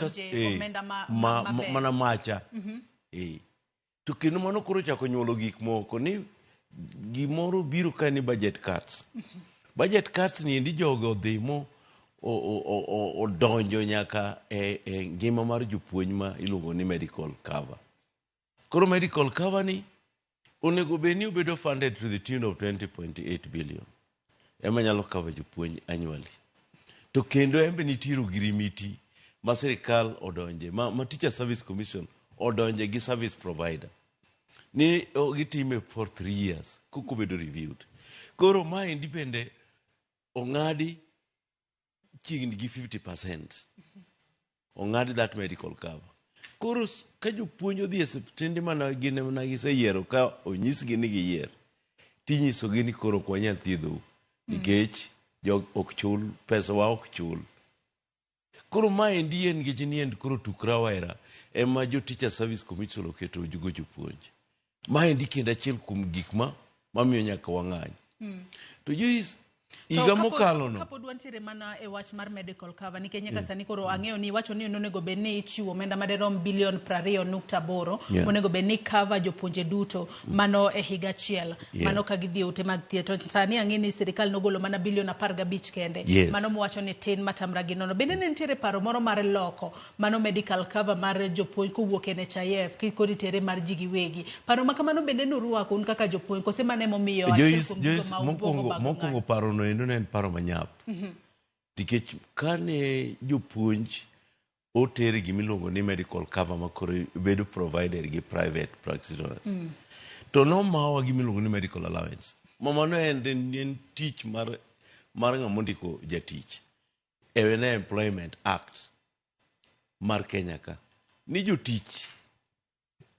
Omenda ma, mana macha. To kendo mano koro chako nyuolo gik moko ni gimoro biro ka ni budget cuts. Budget cuts ni endi jogo odhi mo odonjo nyaka e ngima mar jopuonj ma iluongo ni medical cover. Koro medical cover ni onego bed ni obedo funded to the tune of 20.8 billion ema nyalo cover jopuonj annually. To kendo en be nitiere ogirimiti ma sirikal odonje ma Teacher Service Commission odonje gi service provider ni gitime for 3 years kok obedo reviewed. Koro maendi bende ong'adi chiegni gi 50% ong'adi that medical cover. Koro ka jopuonj odhi e osiptende mana gin mana giseyiero ka onyisgi ni giyier, tinyisogi ni koro ok wanyal thiedhou nikech jog ok chul pesa wa ok chul. Koro maendi en nikech ni en koro tuk rawera ema jo Teacher Service Commission oketo go jopuonj. Maendi kendo achiel kuom gik ma mamiyo nyaka wang'any. To Joyce, higa mokalo no kapod wantiere mana e wach mar medical cover, nikech nyaka sani koro ang'eyo ni iwacho ni onego bed ni ichiwo omenda madirom bilion 20.8 onego bed ni cover jopuonje duto mano e higa achiel mano ka gidhi e ute mag thieth. To sani ang'e ni sirikal nogolo mana bilion 15 kende. Mano mowacho ni tin matamra gi nono. Bende ne nitiere paro moro mar loko mano medical cover mar jopuonj kowuok e NHIF koro itere mar ji giwegi? Paro ma kamano bende nurwako un kaka jopuonj, kose mano emomiyo achiel Joyce, kuom gigo Joyce, ma ubwogo mokwongo bago mokwongo ng'anyo? Paro no endo ne en paro manyap. Nikech kane jopuonj oter gimiluongo ni medical cover ma koro bedo provided gi private practitioners, to nomawa gimiluongo ni medical allowance. Ma mano en tich mar ng'ama ondiko jatich. E Employment Act mar Kenya ka. Ni jotich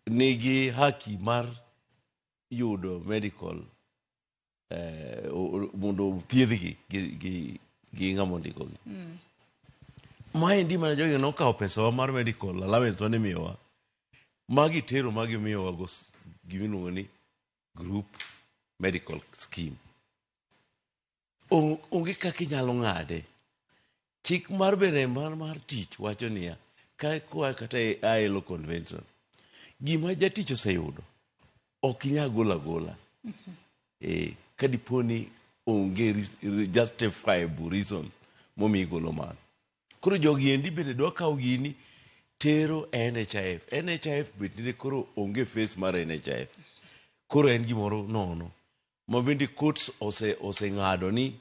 nigi haki mar yudo medical mondo othiedhgi gi ng'ama ondikogi. Maendi mana jogi nokawo pesawa mar medical allowance mane imiyowa magitero magimiyowa go gimiluongo ni group medical scheme. Onge kaka inyalo ng'ade. Chik mar bende mar tich wacho niya, ka koa kata e ILO convention, gima jatich oseyudo ok inyal golo agola. Ka dipo ni onge justifiable reason momiyo igolo mano. Koro jogi endi bende dwa kawo gini tero e NHIF. NHIF bende koro onge face mar NHIF. Koro en gimoro nono. Ma bende courts oseng'ado ni